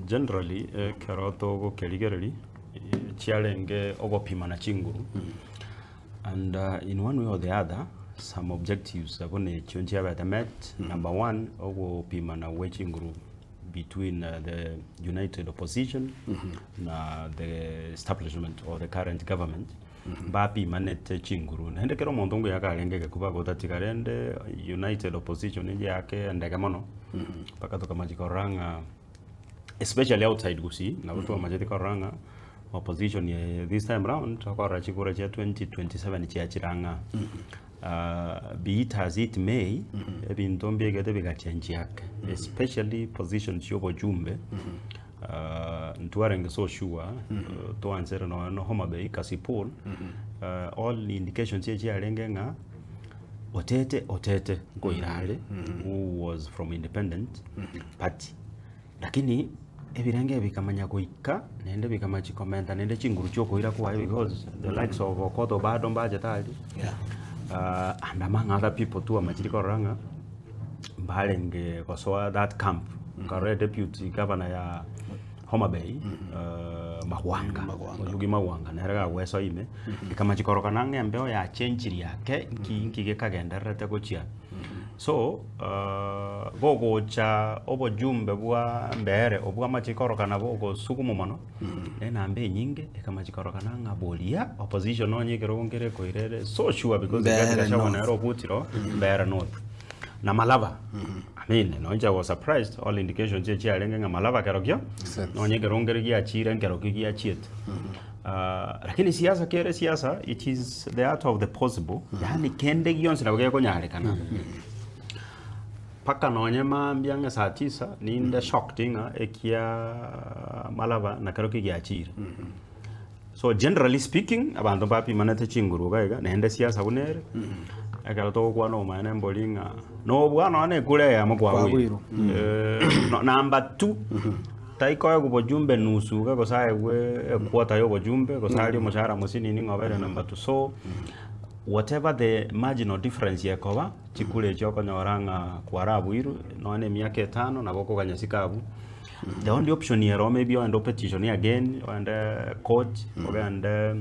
Generally ekero togokerigereria chiarenge ogopimana chinguru and in one way or the other some objectives buna echio nchiabete met. Number one, ogopimana gwe chinguru between the united opposition na the establishment or the current government mbapimanete chinguru naende kera omonto ngoyaka arenge egekuba gotatiga rende united opposition eyake endege mono mpaka tokamachia korora ng'a especially outside gusii nabo twamachete korora ng'a opposition eye this time round tokorora chikura chia 2027 chiachire ang'a be it as it may ebinto mbiegete bigachenchia ake especially positions chia obochumbe ntwarenge so sure twansere nonya na Homa Bay Kasipul all indications echiarenge ng'a Otete Otete nkoira are who was from independent party lakini ebirenge ebi bikamanya goika naende bikamanya chikomenta naende chinguru chia okoira kwaye because the likes of Okoth Obado mbachete aria Yeah. and among other people twamachire korora ng'a mbarenge gosoa that camp nkarora deputy governor ya Homa Bay Magwanga Magwanga. Oyugi Magwanga nere gagwesoa ime ekamachia korokana ng'a embeo yachenchirie ake nki nki gekagendererete gochia so gogocha obojumbe bwa mbere obwo amache korokana bogosukumwa mono na enamba enyinge ekamachia korokana ng'a boria opposition nonye ekerogo nkere ekoira ere so sure because Mbere Rigathi Gachagua North. nere obutire oo Mbeere North na Malaba I mean nonye I was surprised all indications echiarenge ng'a Malaba kerokio Exactly. nonye ekerogo nkere giachire nkerokio giachiete Lakini siasa kere siasa it is the art of the possible yaani kende gionsi nabo gekonyarekana mpaka nonye mambia ng'a saa tisa ninde shocked ng'a ekia Malaba nakerokio giachire. So generally speaking abanto mbapimanete chinguru iga iga naende siasa buna ere ekero togokwana obomaene mbori ng'a nobua nonya na ekura eyemo kwabuirwe. Number two. Taikoegwa bochumbe nusu iga gose aegwe equota ya obochumbe gose arie omoshahara mosinini ng'a obeire number two. So whatever the marginal difference ekoba, chikura echio okonyora ng'a kwarabuirwe nonya na emiaka etano nabo okoganya sika abwo. The only option ere oo maybe ogende opetition again, ogende court, ogende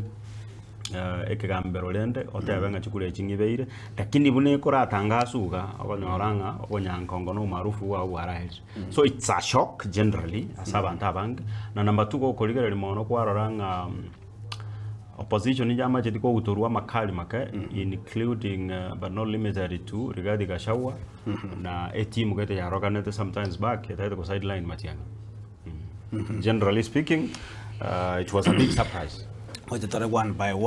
ekegambero rende otebe ng'a chikura echi ng'ibeire, lakini buna ekoratangaswa iga okonyora ng'a obonyankongo na omaarufu bwao bwaraerire. So it's a shock generally ase abanto abange, na number two gokorigereria mono kwarora ng'a opposition yamacheti kogutorwa amakari make including but not limited to Rigathi Gachagua na eteam gete yarokanete sometimes back etagete go sideline Matiang'i. Generally speaking it was a big surprise. Gocha tore one by one.